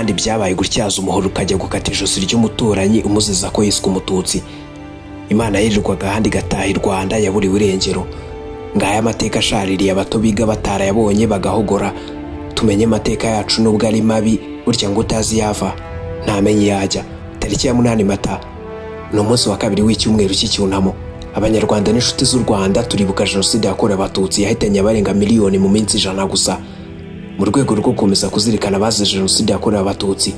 Ahandi byabaye gutyaza umuhoro ukajya gukata ijosi ry'umuturanyi umuziza ko yiswe umututsi. Imana yirirwaga ahandi igataha i Rwanda yaburiwe irengero. Ngaya amateka ashaririye abato biga batarayabonye bagahogora. Tumenye amateka yacu nubwo ari mabi, burya ngo utazi yava ntamenye yajya. Tariki ya 8 Mata ni umunsi wa kabiri w'icyumweru cy'icyunamo. Abanyarwanda n'inshuti z'u Rwanda turibuka Jenoside yakorewe Abatutsi yahitanye abarenga miliyoni mu minsi 100 gusa. Mu rwego rwo gukomeza kuzirikana abazize Jenoside yakorewe Abatutsi,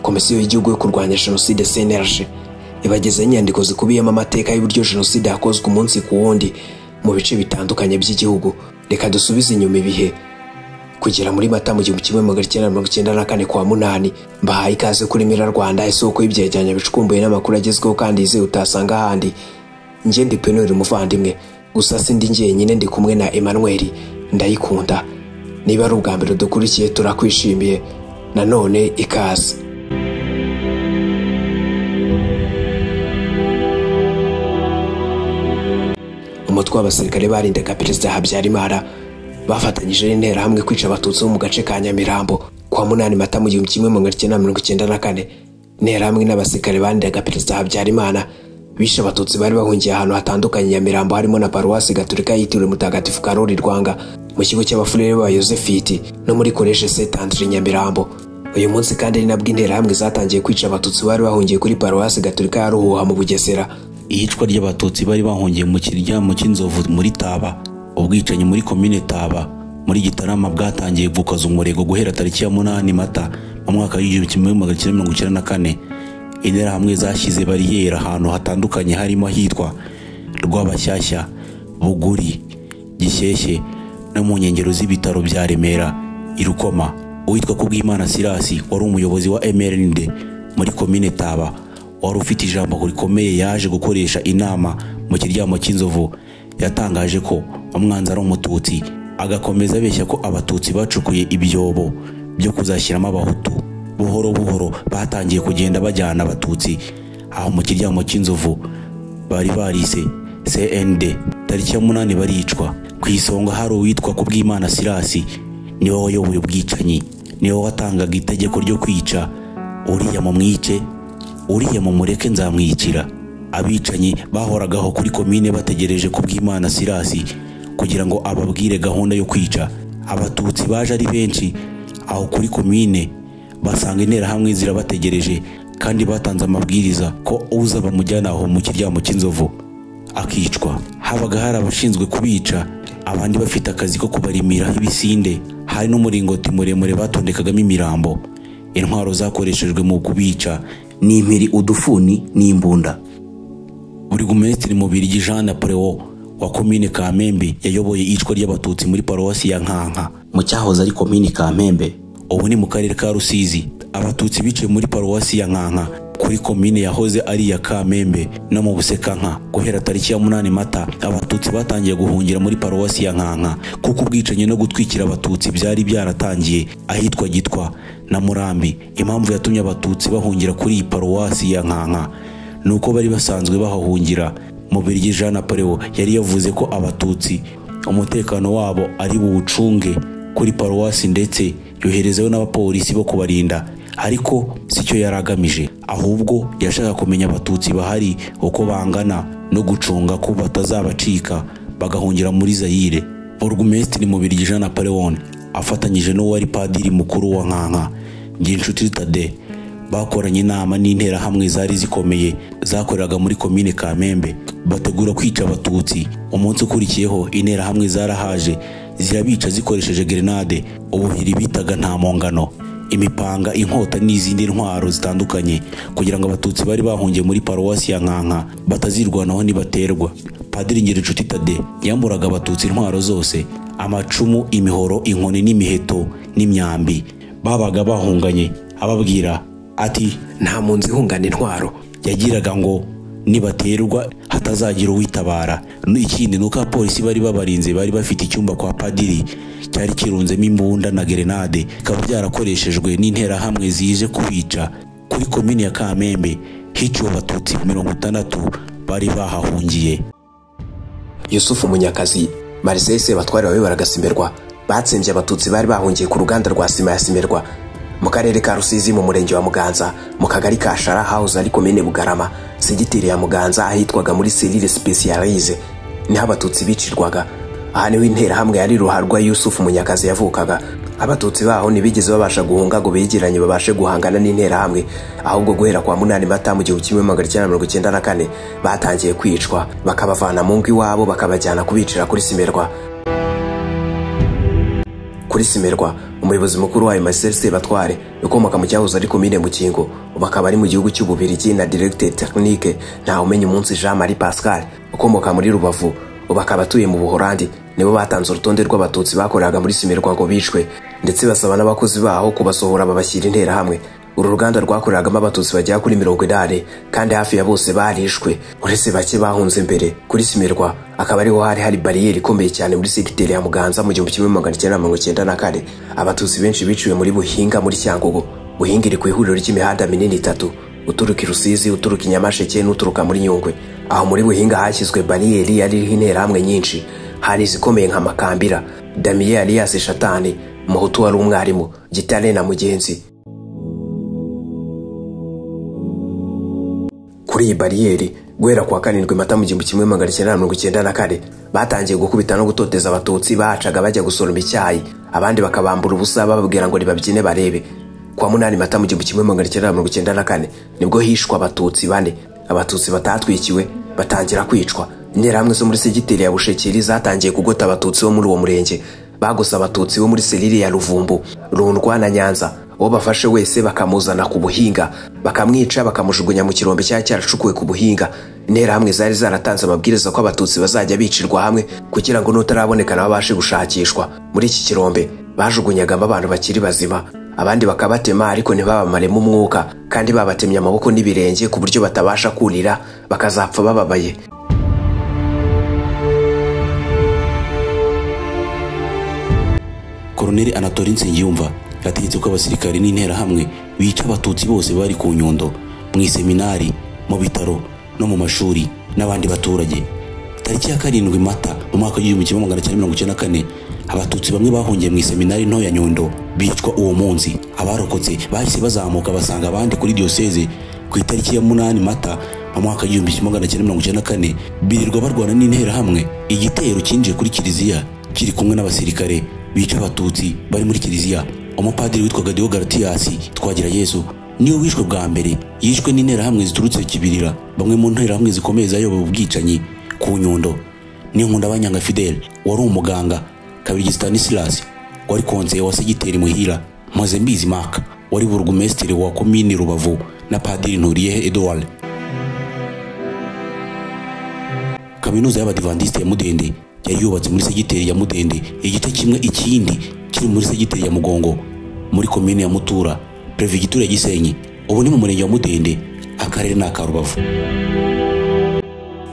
Komisiyo y'Igihugu yo kurwanya Jenoside CNLG ibagezaho inyandiko zikubiyemo amateka y'uburyo Jenoside yakozwe umunsi ku wundi mu bice bitandukanye by'igihugu. Reka dusubize inyuma ibihe kugera muri Mata mu 1994 kwa 8. Mbahaye ikaze kuri Mira Rwanda, isoko y'ibyegeranyo bicukumbuye n'amakuru agezweho kandi yizewe utasanga ahandi. Njye ndi Penori muvandimwe, gusa sindi njyenyine, ndi kumwe na Emmanuel Ndayikunda. Niba ari ubwa mbere dukurikiye turakwishimiye, nanone ikaze. Umutwe w'abasirikare barindaga Perezida Habyarimana bafatanyije n'interahamwe kwica Abatutsi bo mu gace ka Nyamirambo kwa 8 Mata mu 1994. Interahamwe n'abasirikare barindaga Perezida Habyarimana bishe Abatutsi bari bahungiye ahantu hatandukanye Nyamirambo, harimo na Paruwasi Gatolika yitiriwe Mutagatifu Karoli Rwanga, mu kigo cy'abafurere ba Yozefiti no muri Collège Saint André Nyamirambo. Uyu munsi kandi ni nabwo interahamwe zatangiye kwica Abatutsi bari bahungiye kuri Paruwasi Gatolika ya Ruhuha mu Bugesera. Iyicwa ry'Abatutsi bari bahungiye mu kiryamo cy'inzovu muri Taba, ubwicanyi muri komine Taba muri Gitarama bwatangiye gukaza umurego guhera tariki ya 8 Mata mu mwaka w'1994. Interahamwe zashyize bariyeri ahantu hatandukanye harimo ahitwa Rwabashyashya, Buguri, Gishyeshye no mu nkengero z'ibitaro bya Remera i Rukoma. Uwitwa Kubwimana Sirasi wari umuyobozi wa MRND muri komine Taba wari ufite ijambo rikomeye, yaje gukoresha inama mu kiryamo cy'inzovu. Yatangaje ko umwanzi ari umututsi, agakomeza abeshya ko Abatutsi bacukuye ibyobo byo kuzashyiramo Abahutu. Buhoro buhoro batangiye kugenda bajyana Abatutsi aho mu kiryamo cy'inzovu bari barise CND. Tariki ya 8 baricwa. Ku isonga hari uwitwa Kubwimana Sirasi, niwe wayoboye ubwicanyi, niwe watangaga itegeko ryo kwica: uriya mumwice, uriya mumureke nzamwicira. Abicanyi bahoragaho kuri komine bategereje Kubwimana Sirasi kugira ngo ababwire gahunda yo kwica. Abatutsi baje ari benshi aho kuri komine, basanga interahamwe zirabategereje kandi batanze amabwiriza ko uza bamujyana aho mu kiryamo cy'inzovu akicwa. Habaga hari abashinzwe kubica, abandi bafite akazi ko kubarimiraho ibisinde. Hari n'umuringoti muremure batondekagamo imirambo. Intwaro zakoreshejwe mu kubica ni impiri, udufuni n'imbunda. Burugumesitiri Mubirigi Jean Napoleon wa komine Kamembe yayoboye iyicwa ry'Abatutsi muri paruwasi ya Nkanka mu cyahoze ari komine Kamembe, ubu ni mu karere ka Rusizi. Abatutsi biciwe muri paruwasi ya Nkanka kuri komine yahoze ari iya Kamembe no mu Busekanka. Guhera tariki ya 8 Mata Abatutsi batangiye guhungira muri paruwasi ya Nkanka kuko ubwicanyi no gutwikira Abatutsi byari byaratangiye ahitwa Gitwa na Murambi. Impamvu yatumye Abatutsi bahungira kuri iyi paruwasi ya Nkanka nuko bari basanzwe bahahungira. Mubirigi Jean Napoleon yari yavuze ko Abatutsi umutekano wabo ari buwucunge kuri paruwasi, ndetse yoherezayo n'abapolisi bo kubarinda. Ariko sicyo yari agamije, ahubwo yashaka kumenya Abatutsi bahari uko bangana no gucunga ko batazabacika bagahungira muri Zaire. Burugumesitiri Mubirigi Jean Napoleon afatanyije n'uwari padiri mukuru wa Nkanka Nginshuti Tade bakoranye inama n'interahamwe zari zikomeye zakoreraga muri komine Kamembe, bategura kwica Abatutsi. Umunsi ukurikiyeho interahamwe zarahaje zirabica zikoresheje grenade, ubuhiri bitaga nta mpongano, imipanga, inkota n'izindi ntwaro zitandukanye, kugira ngo Abatutsi bari bahungiye muri paruwasi ya Nkanka batazirwanaho nibaterwa. Padiri Ngirincuti Tade yamburaga Abatutsi intwaro zose: amacumu, imihoro, inkoni n'imiheto n'imyambi babaga bahunganye, ababwira ati nta munzi ihungana intwaro. Yagiraga ngo nibaterwa hatazagira uwitabara. Ikindi nuko abapolisi bari babarinze bari bafite icyumba kwa padiri cyari kirunzemo imbunda na gerenade, bikaba byarakoreshejwe n'interahamwe zije kubica. Kuri komine ya Kamembe hiciwe Abatutsi 60 bari bahahungiye. Yusufu Munyakazi, Marcel Sebatware wabibaraga Simerwa, batsembye Abatutsi bari bahungiye ku ruganda rwa sima ya Simerwa. Mu karere ka Rusizi mu murenge wa Muganza, mu kagari ka Shara House ari komine Bugarama, segiteri ya Muganza ahitwaga muri Selire Specialise, niho abatutsi bicirwaga. Aha niho interahamwe yari Ruharwa Yusuf Munyakazi yavukaga. Abatutsi baho ntibigeze babasha guhunga ngo begeranye babashe guhangana n'interahamwe, ahubwo guhera kwa 8 Mata mu 1994 batangiye kwicwa, bakabavana mu ngo iwabo bakabajyana kubicira kuri Simerwa. Kuri Simerwa, umuyobozi mukuru wayo Marcel Sebatware ukomoka mu cyahoze ari komine Mukingo, ubu akaba ari mu gihugu cy'Ububiligi, na Directeur Technique Ntawumenya Umunsi Jean Marie Pascal ukomoka muri Rubavu, ubu akaba atuye mu Buholandi, nibo batanze urutonde rw'abatutsi bakoreraga muri Simerwa ngo bicwe, ndetse basaba n'abakozi baho kubasohora babashyira interahamwe. Uru ruganda rwakoreragamo abatutsi bagera kuri 80 kandi hafi ya bose barishwe, uretse bake bahunze mbere. Kuri Simerwa akaba ariho hari hari bariyeri ikomeye cyane muri segiteri ya Muganza mu 1994. Abatutsi benshi biciwe muri Buhinga muri Cyangugu. Buhinga iri ku ihuriro ry'imihanda minini itatu, uturuka i Rusizi, uturuka i Nyamasheke n'uturuka muri Nyungwe. Aho muri Buhinga hashyizwe bariyeri yari iriho interahamwe nyinshi, hari izikomeye nka Makambira, Damien alias Shatani, Muhutu wari umwarimu, Gitare na Mugenzi. Kuri iyi bariyeri guhera kwa 7 Mata mu 1994 batangiye gukubita no gutoteza abatutsi bacaga bajya gusoroma icyayi, abandi bakabambura ubusa bababwira ngo nibabyine barebe. Kwa 8 Mata mu 1994 nibwo hishwa abatutsi bane. Abatutsi batatwikiwe batangira kwicwa. Interahamwe zo muri segiteri ya Bushekeri zatangiye kugota abatutsi bo muri uwo murenge. Bagusa abatutsi bo muri selire ya Ruvumbu, Rundwa na Nyanza. Uwo bafashe wese bakamuzana ku Buhinga, bakamwica bakamujugunya mu kirombe cyari cyaracukuwe ku Buhinga. Interahamwe zari zaratanze amabwiriza ko abatutsi bazajya bicirwa hamwe kugira ngo n'utaraboneka nabo babashe gushakishwa. Muri iki kirombe bajugunyagamo abantu bakiri bazima, abandi bakabatema ariko ntibabamaremo umwuka, kandi babatemye amaboko n'ibirenge ku buryo batabasha kurira, bakazapfa bababaye. Colonel Anatole Nsengiyumva yategetse ko abasirikari n'interahamwe bica abatutsi bose bari ku Nyundo, mu iseminari, mu bitaro no mu mashuri n'abandi baturage. Tariki ya 7 Mata mu mwaka w'1994 abatutsi bamwe bahungiye mu iseminari nto ya Nyundo bicwa uwo munsi. Abarokotse bahise bazamuka basanga abandi kuri diocese ku itariki ya 8 Mata mu mwaka w'1994 birirwa barwana n'interahamwe. Igitero cyinjiye kuri kiliziya kiri kumwe n'abasirikare bica abatutsi bari muri kiliziya. Umupadiri witwaga Deo Garatias Twagirayezu niwe wishwe bwa mbere, yishwe n'interahamwe ziturutse Kibirira. Bamwe mu nterahamwe zikomeye zayoboye ubwicanyi ku Nyundo ni Nkundabanyanga Fidel wari umuganga, Kabirigi Stanislas wari konseye wa segiteri Muhira, Mpozembizi Mark wari burugumesitiri wa komini Rubavu na Padiri Nturiye Edouard. Kaminuza y'Abadivantiste ya Mudende yari yubatse muri segiteri ya Mudende, igice kimwe ikindi kiri muri segiteri ya Mugongo muri komine ya Mutura, prefegitura ya Gisenyi, ubu ni mu murenge wa Mudende, akarere ni aka Rubavu.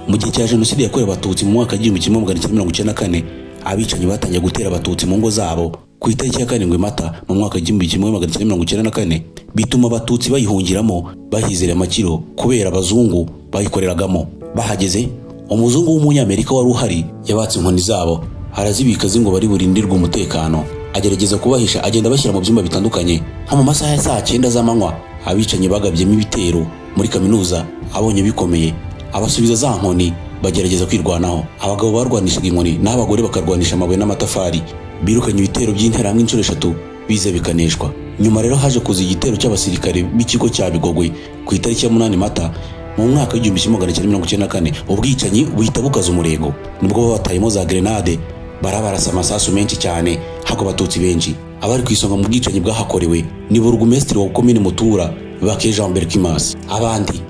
Mu gihe cya jenoside yakorewe abatutsi mu mwaka w'1994 abicanyi batangiye gutera abatutsi mu ngo zabo ku itariki ya 7 Mata mu mwaka w'1994, bituma abatutsi bayihungiramo bahizera amakiro kubera abazungu bayikoreragamo. Bahageze umuzungu w'umunyamerika wari uhari yabatse inkoni zabo arazibika zingo bari burindirwe umutekano, agerageza kubahisha agenda bashyira mu byumba bitandukanye. Nko mu masaha ya saa 9 z'amanywa abicanyi bagabyemo ibitero muri kaminuza, abonye bikomeye abasubiza za nkoni bagerageza kwirwanaho. Abagabo barwanishaga inkoni naho abagore bakarwanisha amabuye n'amatafari. Birukanye ibitero by'interahamwe inshuro 3 bize bikaneshwa. Nyuma rero haje kuza igitero cy'abasirikare b'ikigo cya Bigogwe ku itariki ya 8 Mata mu mwaka w'1994. Ubwicanyi buhita bukaza umurego, nibwo babatayemo za grenade, barabarasa amasasu menshi cyane hako abatutsi benshi. Abari ku isonga mu bwicanyi bwahakorewe ni burugumesitiri wa komine Mutura Bake Jean Berkimas. Abandi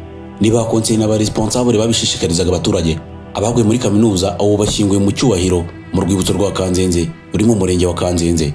ni ba konseye n'aba responsable babishishikarizaga abaturage. Abaguye muri kaminuza abo bashyinguye mu cyubahiro mu rwibutso rwa Kanzenze uri mu murenge wa Kanzenze.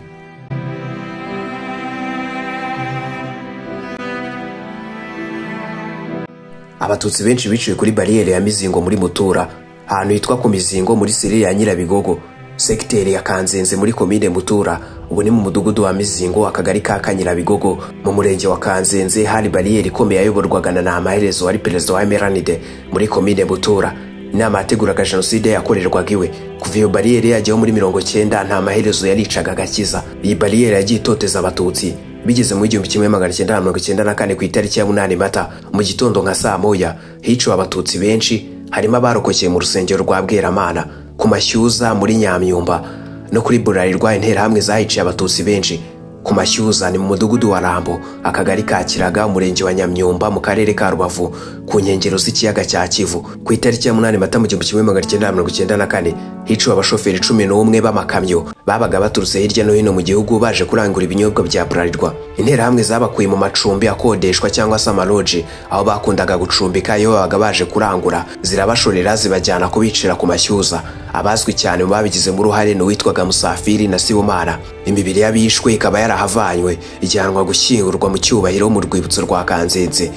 Abatutsi benshi biciwe kuri bariyeri ya Mizingo muri Mutura, ahantu hitwa ku Mizingo muri seri ya Nyirabigogo, sekiteri ya Kanzenze muri komine Mutura, ubu ni mu mudugudu wa Mizingo, akagari ka Kanyirabigogo, mu murenge wa Kanzenze. Hari bariyeri ikomeye yayoborwaga na Ntamaherezo wari perezida wa Meranide muri komine Mutura. Inama yateguraga jenoside yakorerwaga iwe. Kuva iyo bariyeri yajyaho muri 90 Ntamaherezo yaricaga agakiza. Iyi bariyeri yagiye itoteza abatutsi. Bigeze mu 1994 ku itariki ya 8 Mata mu gitondo nka saa moya, hiciwe abatutsi benshi, harimo abarokokeye mu rusengero rwa Bweramana, ku Mashyuza muri Nyamyumba no kuri Burarirwa. Interahamwe zahiciye abatutsi benshi ku Mashyuza, ni mu mudugudu wa Rambo, akagari ka Kiraga, umurenge wa Nyamyumba, mu karere ka Rubavu, ku nkengero z'ikiyaga cya Kivu. Ku itariki ya 8 Mata mu 1994 hiciwe abashoferi 11 b'amakamyo babaga baturutse hirya no hino mu gihugu baje kurangura ibinyobwa bya Burarirwa. Interahamwe zabakuye mu macumbi akodeshwa cyangwa se amaloji aho bakundaga gucumbika iyo babaga baje kurangura, zirabashorera zibajyana kubicira ku Mashyuza. Abazwi cyane mu babigizemo uruhare ni uwitwaga Musafiri na Sibomana. Imibiri y'abishwe ikaba yarahavanywe ijyanwa gushyingurwa mu cyubahiro mu rwibutso rwa Kanzenze.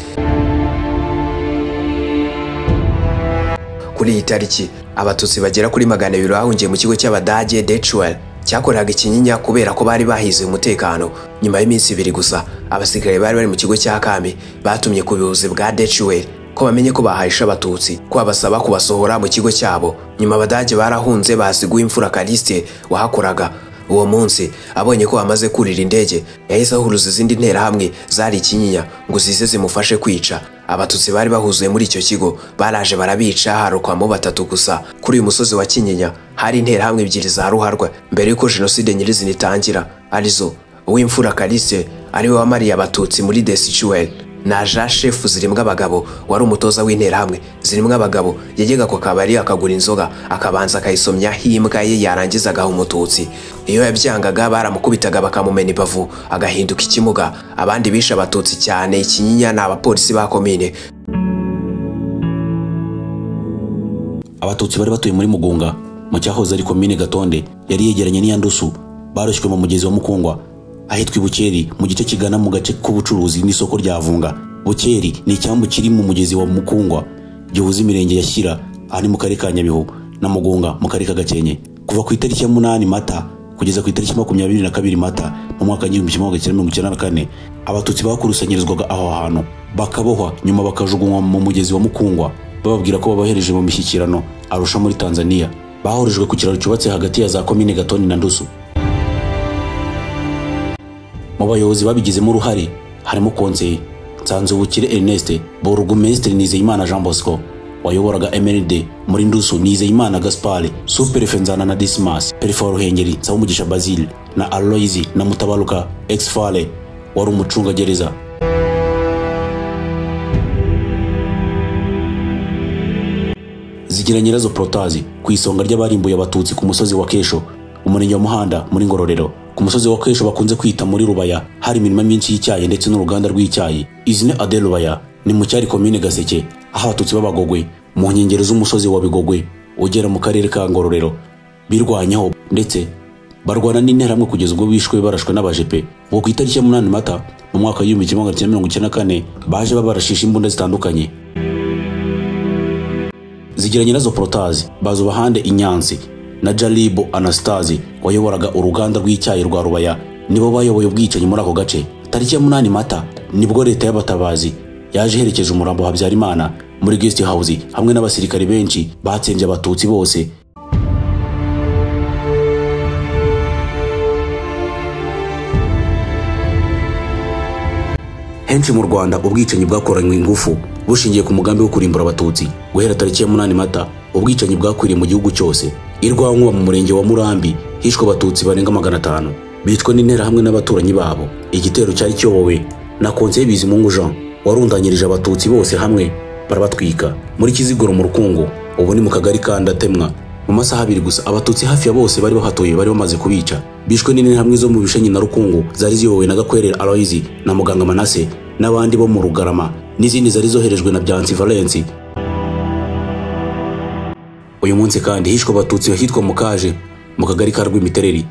Kuri iyi tariki abatutsi bagera kuri 200 bahungiye mu kigo cy'Abadage Dechuel cyakoraga Ikinyinya kubera ko bari bahize umutekano. Nyuma y'iminsi ibiri gusa abasirikare bari bari mu kigo cya Kami batumye ku buyobozi bwa Dechuel ko bamenye ko bahahisha abatutsi, ko babasaba kubasohora mu kigo cyabo. Nyuma Abadage barahunze basiguye Imfura Kaliste wahakoraga. Uwo munsi abonye ko bamaze kurira indege, yahise ahuruza izindi nterahamwe zari Ikinyinya ngo zize zimufashe kwica abatutsi bari bahuzuye muri icyo kigo. Baraje barabica, harokwamo 3 gusa. Kuri uyu musozi wa Kinyinya hari interahamwe ebyiri za ruharwa mbere yuko jenoside nyirizina itangira, arizo Uwimfura Kaliste ariwe wamariye abatutsi muri Desichuel na Jean Chef Zirimwabagabo wari umutoza w'interahamwe. Zirimwabagabo yajyaga ku kabari akagura inzoga akabanza akayisomya imbwa ye, yarangiza agaha umututsi. Iyo yabyangaga baramukubitaga bakamumena ibavu agahinduka ikimuga. Abandi bishe abatutsi cyane Ikinyinya ni abapolisi ba komine. Abatutsi bari batuye muri Mugunga mu cyahoze ari komine Gatonde yari yegeranye n'iya Ndusu, baroshywe mu mugezi wa Mukungwa ahitwa Bukeri mu gice kigana mu gace k'ubucuruzi n'isoko rya Vunga. Bukeri ni icyambu kiri mu mugezi wa Mukungwa gihuza imirenge ya Shyira aha mu karere ka Nyabihu na Mugunga mu karere ka Gakenke. Kuva ku itariki ya 8 Mata kugeza ku itariki 22 Mata mu mwaka 1994 abatutsi bakurusanyirizwaga aho hantu bakabohwa, nyuma bakajugunywa mu mugezi wa Mukungwa, bababwira ko babahereje mu mishyikirano Arusha muri Tanzania. Bahorijwe ku kiraro cyubatse hagati ya za komine Gatoni na Ndusu. Mu bayobozi babigizemo uruhare harimo Konseye Nsanzubukire Ernest, Burugumesitiri Nizeyimana Jean Bosco wayoboraga MND muri Ndusu, Nizeyimana Gaspard, Superefe Nzana na Dismas, Perefe wa Ruhengeri Nsabumugisha Basile na Aloyizi na Mutabaruka Exfale wari umucungagereza. Zigiranyirazo Protazi ku isonga ry'abarimbuye abatutsi ku musozi wa Kesho, umurenge wa Muhanda muri Ngororero. Ku musozi wa Kesho bakunze kwita muri Rubaya hari imirima myinshi y'icyayi ndetse n'uruganda rw'icyayi. Izina Ade Rubaya ni mu cyari komine Gaseke, aho abatutsi b'abagogwe mu nkengero z'umusozi wa Bigogwe ugera mu karere ka Ngororero birwanyeho ndetse barwana n'interahamwe kugeza ubwo bishwe barashwe n'abajepe. Ubwo ku itariki ya 8 Mata mu mwaka wa 1994 baje babarashisha imbunda zitandukanye. Zigiranyirazo Protazi, Bazubahande Inyansi na Jalibo Anastasi wayoboraga uruganda rw'icyayi rwa Rubaya nibo bayoboye ubwicanyi muri ako gace. Tariki ya 8 Mata nibwo leta y'abatabazi yaje iherekeje umurambo wa Habyarimana muri guest house hamwe n'abasirikari benshi batsembye abatutsi bose. Henshi mu Rwanda ubwicanyi bwakoranywe ingufu bushingiye ku mugambi wo kurimbura abatutsi. Guhera tariki ya 8 Mata ubwicanyi bwakwiriye mu gihugu cyose. I Rwankuba mu murenge wa Murambi hishwe abatutsi barenga 500 bicwa n'interahamwe n'abaturanyi babo. Igitero cyari kiyobowe na Konseye Bizimungu Jean warundanyirije abatutsi bose hamwe barabatwika muri Kiziguro mu Rukungu, ubu ni mu kagari ka Ndatemwa. Mu masaha abiri gusa abatutsi hafi ya bose bari bahatuye bari bamaze kubica. Bishwe n'interahamwe zo mu Bishenyi na Rukungu zari ziyobowe na Gakwerere Aloyizi na Muganga Manase n'abandi bo mu Rugarama n'izindi zari zoherejwe na Byansi Valence. Uyu munsi kandi hishwe abatutsi bahitwa Mukaje mu kagari ka Rwimitereri,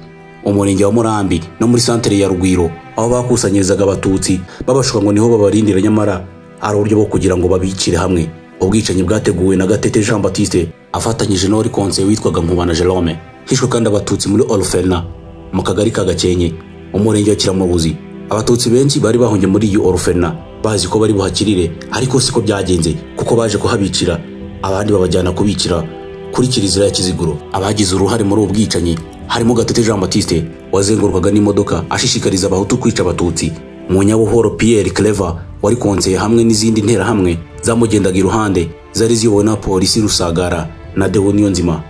umurenge wa Murambi no muri santere ya Rugwiro, aho bakusanyirizaga abatutsi babashuka ngo niho babarindira, nyamara ari uburyo bwo kugira ngo babicire hamwe. Ubwicanyi bwateguwe na Gatete Jean Baptiste afatanyije n'uwari konseye witwaga Nkubana Jerome. Hishwe kandi abatutsi muri Orphelina mu kagari ka Gakenke, umurenge wa Kiramuruzi. Abatutsi benshi bari bahungiye muri iyi Orphelina bazi ko bari buhakirire, ariko siko byagenze kuko baje kuhabicira, abandi babajyana kubicira kuri kiliziya ya Kiziguro. Abagize uruhare muri ubu bwicanyi Harimo Gatete Jean Baptiste wazengurukaga n'imodoka ashishikariza Abahutu kwica Abatutsi, Munyabuhoro Pierre Clever wari konseye hamwe n'izindi nterahamwe zamugendaga iruhande zari ziyobowe na polisi Rusagara na Deo Niyonzima.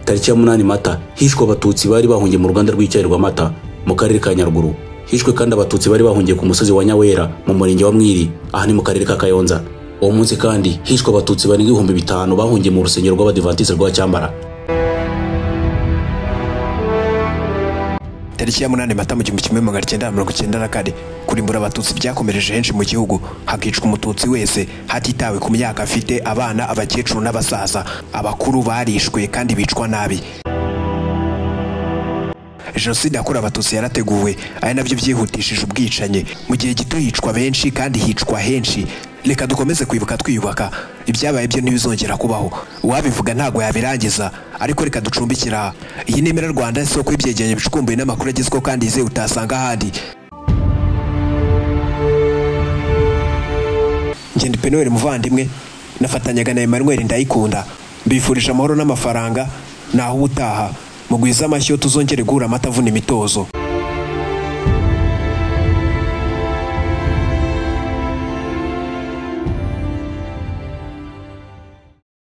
Tariki ya 8 Mata hishwe Abatutsi bari bahungiye mu ruganda rw'icyayi rwa Mata mu karere ka Nyaruguru. Hishwe kandi Abatutsi bari bahungiye ku musozi wa Nyawera mu murenge wa Mwiri, aha ni mu karere ka Kayonza. Uwo munsi kandi hishwe Abatutsi barenga 5000 bahungiye mu rusengero rw'Abadivantiste rwa Cyambara. Tariki ya 8 Mata mu 1994 kurimbura Abatutsi byakomereje henshi mu gihugu, hakicwa Umututsi wese hatitawe ku myaka afite, abana, abakecuru n'abasaza. Abakuru barishwe kandi bicwa nabi. Jenoside yakorewe Abatutsi yarateguwe, ari nabyo byihutishije ubwicanyi. Mu gihe gito hicwa benshi kandi hicwa henshi. Reka dukomeze kwibuka twiyubaka, ibyabaye byo ntibizongera kubaho. Uwabivuga ntago yabirangiza, ariko reka ducumbikira iyi Nemera Rwanda, isoko y'ibyegeranyo bicukumbuye n'amakuru agezweho kandi yizewe utasanga ahandi. Ngende Penuel muvandimwe, nafatanyaga na Emmanuel Ndayikunda, mbifurije amahoro n'amafaranga, naho ubutaha mugwize amashyo tuzongere guhura amata avuna imitozo.